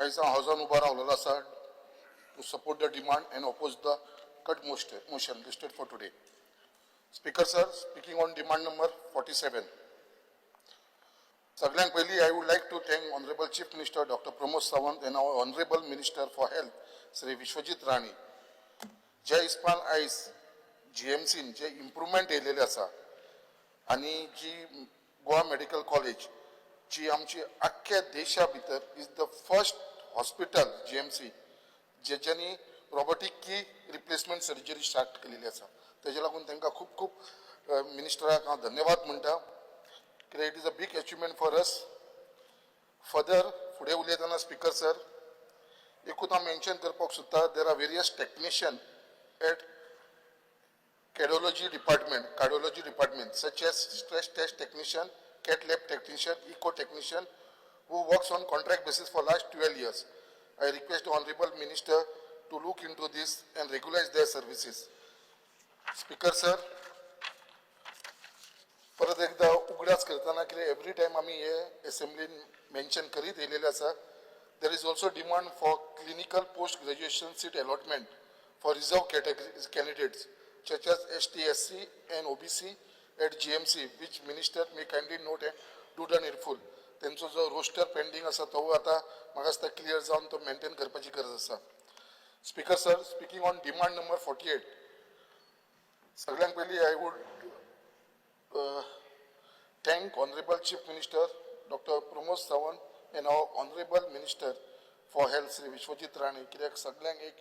आयज हांव हावजान उबो रावलेलो आसा to support the demand and oppose the cut motion listed for today. Speaker sir, speaking on demand number 47. सगळ्यांत पयलीं I would like to thank Honourable Chief Minister Doctor Pramod Sawant and our Honourable Minister for Health Shri Vishwajit Rane. ज्या हिसपान आयज जीएमसीन जे improvement येयलेले आसा आनी जी Goa medical college जी आमची आख्ख्या देशा भितर is the first hospital GMC जेच्यांनी robotic knee replacement surgery start केलेली आसा, तेजे लागून तांकां खूब खूब मिनिस्टराक हांव धन्यवाद म्हणटा, कित्याक it is a big achievement for us. Further, फुडें उलयतना, स्पिकर सर, एकूच हांव मेन्शन करपाक सोदता, there are various technician at cardiology department, such as stress test technician, cath lab technician, echo technician, who works on contract basis for last 12 years. I request the Honorable Minister to look into this and regularize their services. Speaker sir, परत एकदा उगडास करतना कितें every time आमी हे एसेंब्लीन mention करीत येयलेले आसा, there is also demand for clinical post graduation seat allotment for reserve category candidates such as ST, SC and OBC at GMC, which minister may kindly note and do the needful. तेंचो जो roster pending आसा, तो आतां म्हाका दिसता clear जावन तो maintain करपाची गरज आसा. Speaker sir, speaking on demand number 48, सगळ्यांत पयलीं I would thank Honorable Chief Minister Dr. Pramod Sawant and our Honorable Minister for Health Shri Vishwajit Rane, कित्याक सगळ्यांक एक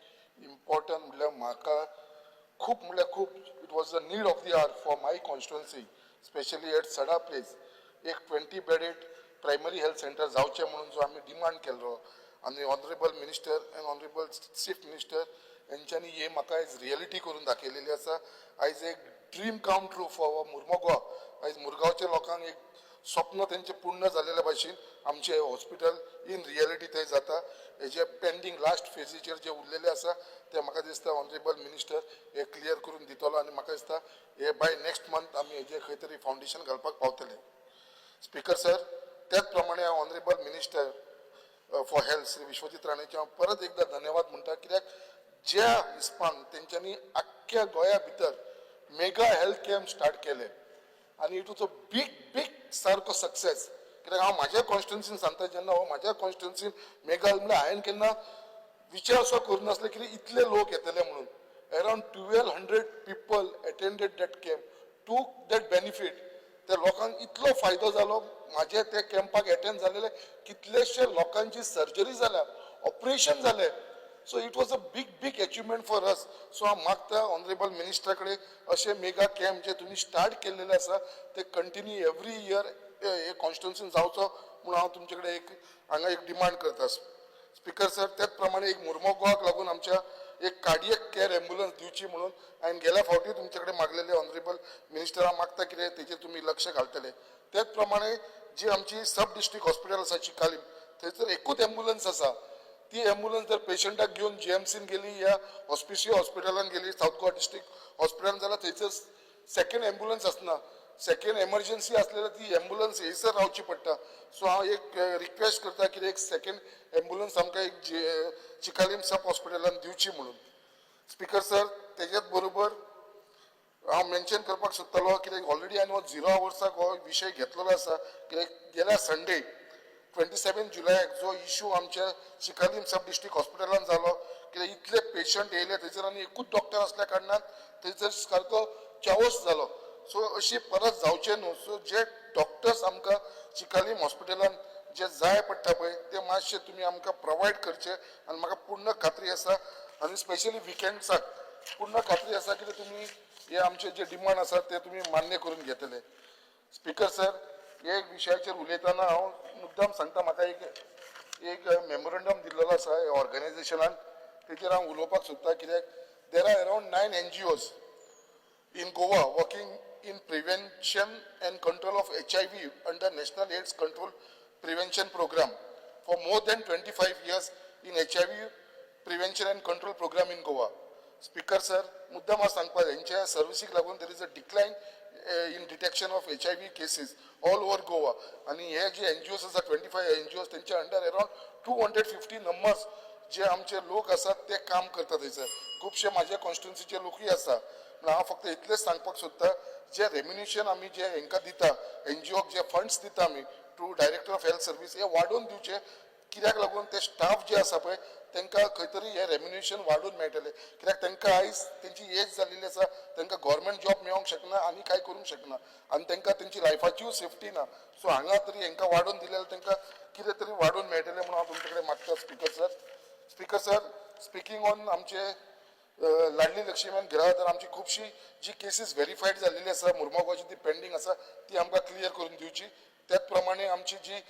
इम्पॉर्टंट म्हणल्यार म्हाका खूब म्हणल्यार खूब it was the need of the hour for my constituency, specially at Sada place, एक 20 bedded primary health centre जावचें म्हणून जो आमी डिमांड केल्लो आनी Honourable Minister and Honourable Chief Minister हेंच्यांनी हे म्हाका आयज रियलिटी करून दाखयलेली आसा. आयज एक dream come true for Mormugao. आयज मुरगांवच्या लोकांक एक स्वप्न तेंचें पूर्ण जालेल्या भाशेन आमचें हॉस्पिटल इन रियलिटी थंय जाता. हेजे पेंडींग लास्ट फेजीचेर जे उरलेले आसा, ते म्हाका दिसता ऑनरेबल मिनिस्टर हे क्लियर करून दितलो आनी म्हाका दिसता हे बाय नेक्स्ट मंथ आमी हेजे खंय तरी फावंडेशन घालपाक पावतले. स्पिकर सर, त्याच प्रमाणे हांव honourable minister for health Shri Vishwajit राणेचे हांव परत एकदा धन्यवाद म्हणटा, कित्याक ज्या हिसपान तेंच्यांनी आख्ख्या गोंया भितर मेगा हेल्थ कॅम्प स्टार्ट केले आनी it was a big big सारको सक्सेस, कित्याक हांव म्हाज्या कॉन्स्टिट्युन्सीन सांगता, जेन्ना हो म्हाज्या कॉन्स्टिट्युन्सीन मेगा म्हणल्यार हांवें केन्ना विचार असो करूं नासले की इतले लोक येतले म्हणून. Around 1200 people attended that camp, took that benefit. त्या लोकांक इतलो फायदो जालो. म्हाजे त्या कॅम्पाक एटेंड जालेले कितलेशे लोकांची सर्जरी जाल्या, ऑपरेशन जाले. So it was a big big achievement for us. So हांव मागता ऑनरेबल मिनिस्टरा कडेन, अशे मेगा कॅम्प जे तुमी स्टार्ट केल्लेले आसा, ते कंटिन्यू एवरी इयर हे कॉन्स्टिट्युन्सीन जावचो म्हणून हांव तुमचे कडेन एक हांगा एक डिमांड करता. स्पिकर सर, त्याच प्रमाणे एक मुरमुगांवाक लागून आमच्या एक कार्डियक केअर एम्ब्युलन्स दिवची म्हणून हांवें गेल्या फावटी तुमचे कडेन मागलेले. ऑनरेबल मिनिस्टरा मागता कितें तेजेर तुमी लक्ष घालतले. त्याच प्रमाणे जी आमची सब डिस्ट्रिक्ट हॉस्पिटल आसा चिकालीम, थंयसर एकूच एम्ब्युलन्स आसा. ती एम्ब्युलन्स जर पेशंटाक घेवन जीएमसीन गेली या हॉस्पिसियो हॉस्पिटलान गेली, सावथ गोवा डिस्ट्रिक्ट हॉस्पिटलान, जाल्यार थंयसर सेकंड एम्ब्युलन्स आसना. सेकंड एमर्जन्सी आसलेल्यार ती एम्ब्युलन्स थंयसर रावची पडटा. सो हांव एक रिक्वेस्ट करता की एक सेकंड एम्ब्युलन्स आमकां एक चिकालीम सब हॉस्पिटलान दिवची म्हणून. स्पिकर सर, तेज्याच बरोबर हांव मेन्शन करपाक सोदतालो, कित्याक ऑलरेडी हांवें हो झिरो आवर्साक हो विशय घेतलेलो आसा, कित्याक गेल्या संडे 27 जुलयाक जो इशू आमच्या चिकालीम सब डिस्ट्रिक्ट हॉस्पिटलान जालो, कित्याक इतले पेशंट येयले थंयसर आनी एकूच डॉक्टर आसल्या कारणान थंयसर सारको चावस जालो. सो अशी परत जावचें न्हू, सो जे डॉक्टर्स आमकां चिकालीम हॉस्पिटलान जे जाय पडटा पळय, ते मातशे तुमी आमकां प्रोवायड करचे आनी म्हाका पूर्ण खात्री आसा आनी स्पेशली विकेंड्साक पूर्ण खात्री आसा की तुमी हे आमचे जे डिमांड आसा, ते तुमी मान्य करून घेतले. स्पिकर सर, हे विशयाचेर उलयतना हांव मुद्दाम सांगता, म्हाका एक एक मेमोरंडम दिल्लेलो आसा ऑर्गनायझेशनान, तेचेर हांव उलोवपाक सोदता, कित्याक there are around nine NGOs in Goa working in prevention and control of HIV under National AIDS Control Prevention Program for more than 25 years in HIV prevention and control program in Goa. Speaker sir, मुद्दाम हांव सांगपाक, हेंच्या सर्विसीक लागून there is a decline in detection of HIV cases all over Goa. आनी हे जे NGOs आसा, 25 NGOs, तेंच्या under around 250 numbers जे आमचे लोक आसात ते काम करतात. थंयसर खुबशे म्हाज्या कॉन्स्टिट्युन्सीचे लोकूय आसा. पूण हांव फक्त इतलेंच सांगपाक सोदता, जे रेम्युनेशन आमी जे हेंकां दिता, एनजीओक जे फंड्स दिता आमी to Director of Health Service, हे वाडोवन दिवचे. कित्याक लागून ते स्टाफ जे आसा पळय, तांकां खंय तरी हे रेम्युनेशन वाडोवन मेळटलें, कित्याक तांकां आयज तेंची एज जाल्लेली आसा, तांकां गव्हर्मेंट जॉब मेळोंक शकना आनी कांय करूंक शकना आनी तांकां तेंची लायफाचीय सेफ्टी ना. सो हांगा तरी हांकां वाडोवन दिले जाल्यार तांकां कितें तरी वाडोवन मेळटलें म्हणून हांव तुमचे कडेन मागता, Speaker sir. Speaker sir, speaking on आमचे लाडली लक्ष्मी घरा, तर आमची खुबशी जी केसीस व्हेरीफायड जाल्लेली आसा मुर्मोगांवची, ती पेंडींग आसा, ती आमकां क्लियर करून दिवची. त्याच प्रमाणे आमची जी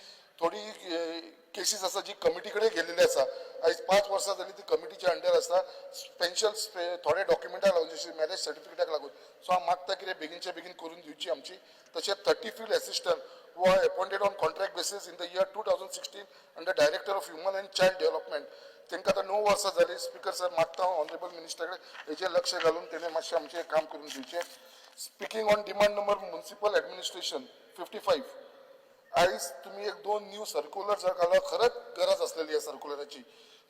थोडी केसीस आसा जी कमिटी कडेन गेल्लेली आसा, आयज 5 वर्सां जाली ती कमिटीच्या अंडर आसा, स्पेशल थोडे डॉक्युमेंटाक लागून, जशी मॅरेज सर्टिफिकेटाक लागून. सो हांव मागता कितें बेगीनच्या बेगीन करून दिवची आमची. तशेंच 30 field assistant who are appointed on contract basis in the year 2016 under Director of Human and Child Development, तांकां आतां 9 वर्सां जालीं. स्पीकर सर, मागता हांव ऑनरेबल मिनिस्टर कडेन, हेजेर लक्ष घालून तेणें मातशें आमचें काम करून दिवचें. Speaking on demand number Municipal Administration 55, आयज तुमी एक दोन न्यू सर्क्युलर जर घाला, खरंच गरज आसलेली आहे सर्क्युलराची.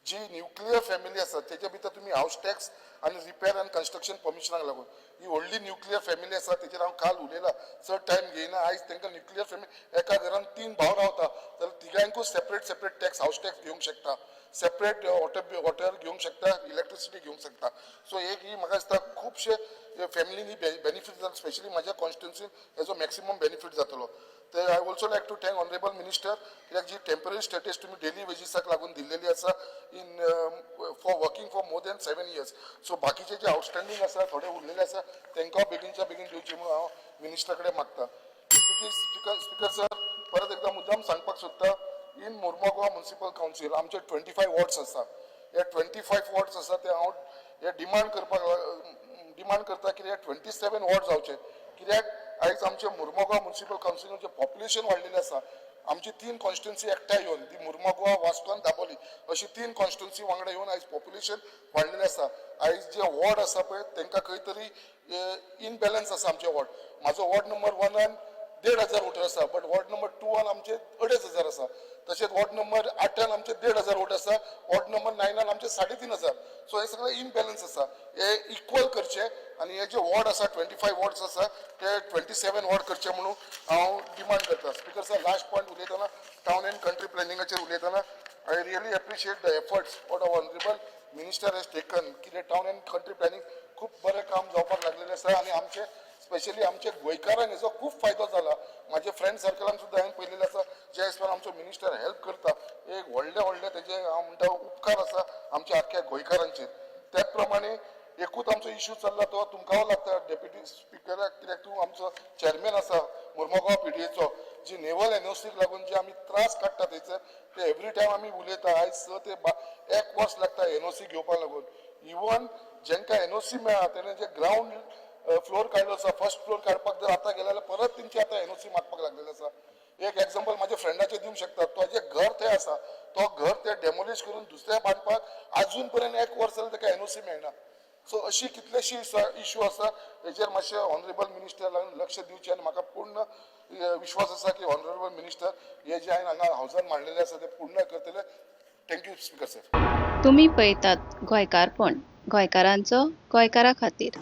जी न्युक्लियर फॅमिली आसा तेच्या भितर तुमी हावस टॅक्स आनी रिपेर आनी कन्स्ट्रक्शन परमिशनाक लागून ही व्हडली न्युक्लियर फॅमिली आसा, तेचेर हांव काल उलयला, चड टायम घेयना. आयज तांकां न्युक्लियर फॅमिली, एका घरान तीन भाव रावता जाल्यार तिगांकूय separate separate tax, house tax घेवंक शकता, सेपरेट वॉटर घेवंक शकता, इलेक्ट्रिसिटी घेवंक शकता. सो एक ही म्हाका दिसता खुबशे फॅमिलीनी बेनिफीट जाता, स्पेशली म्हाज्या कॉन्स्टिट्युन्सीन हेजो मॅक्सिमम बेनिफीट जातलो. तर I also like to thank honourable minister, कित्याक जी टेम्पररी स्टेटस तुमी डेली वेजीसाक लागून दिल्लेली आसा in for working for more than 7 years, so बाकीचे जे आउटस्टँडींग आसा, थोडे उरलेले आसा, तांकां बेगीनच्या बेगीन दिवचे म्हणून हांव मिनिस्टर कडेन मागता. स्पीकर सर, परत एकदा मुद्दाम सांगपाक सोदता, इन मुर्मोगांव म्युनिसिपल कावन्सील आमचे 25 वॉर्ड्स आसा. हे 25 वॉर्ड्स आसा ते हांव हे डिमांड करपाक डिमांड करता की हे 27 वॉर्ड जावचे, कित्याक आयज आमचे मुर्मोगांव म्युनिसिपल कावन्सिलाचें पॉप्युलेशन वाडलेलें आसा. आमची तीन कॉन्स्टिट्युन्सी एकठांय येवन, ती मुर्मोगांव, वास्को आनी दाबोली अशी तीन कॉन्स्टिट्युन्सी वांगडा येवन आयज पॉप्युलेशन वाडलेलें आसा. आयज जे वॉर्ड आसा पळय, तांकां खंय तरी इनबॅलन्स आसा. आमचे वॉर्ड, म्हाजो वॉर्ड नंबर वनान 1500 वोटर आसा, बट वॉर्ड नंबर टूवान आमचे 2500 आसा. तशेंच वॉर्ड नंबर आठान आमचे 1500 वोट आसा, वॉर्ड नंबर नायनान आमचे 3500. सो हे सगळे इनबॅलन्स आसा, हे इक्वल करचे आनी हे जे वॉर्ड आसा, 25 वॉर्ड्स आसा, ते 27 वॉर्ड करचे म्हणून हांव डिमांड करता. स्पीकर सर, लास्ट पॉयंट उलयतना, टावन अँड कंट्री प्लॅनिंगाचेर उलयतना, I really appreciate the efforts what our honourable minister has taken, कितें टावन अँड कंट्री प्लॅनिंग खूब बरें काम जावपाक लागलेलें आसा आनी आमचे स्पेशली आमचे गोंयकारांक हेजो खूब फायदो जाला. म्हाजे फ्रेंड सर्कलान सुद्दां हांवें पळयलेलें आसा, जे हिसपान आमचो मिनिस्टर हेल्प करता, एक व्हडले व्हडले तेजे हांव म्हणटा उपकार आसा आमच्या आख्ख्या गोंयकारांचेर. त्याच प्रमाणे एकूच आमचो इशू चल्ला, तो तुमकां लागता डेप्युटी स्पिकराक, कित्याक तूं आमचो चेअरमॅन आसा मुर्मगांव पीडीएचो. जी नेवल एनओसीक लागून जे आमी त्रास काडटा थंयसर, ते एवरी टायम आमी उलयता. आयज स ते एक वर्स लागता एनओसी घेवपाक लागून. इवन जेंकां एनओसी मेळ्ळा, तेणे जे ग्रावंड फ्लोर काडलो आसा, फर्स्ट फ्लोर काडपाक जर आतां गेले जाल्यार परत तेंची आतां एनओसी मागपाक लागलेले आसा. एक एग्जाम्पल म्हाज्या फ्रेंडाचें दिवंक शकता. तो जे घर थंय आसा, तो घर ते डेमोलिश करून दुसऱ्या बांदपाक अजून पर्यंत एक वर्स जालें ताका एनओसी मेळना. सो अशी कितलेशी इशू आसा, हेजेर मातशें ऑनरेबल मिनिस्टरान लक्ष दिवचें आनी म्हाका पूर्ण विश्वास आसा की ऑनरेबल मिनिस्टर हे जे हांवें हांगा हावसान मांडलेले आसा ते पूर्ण करतले. Thank you, Speaker sir. तुमी पळयतात गोंयकारपण, गोंयकारांचो गोंयकारा खातीर.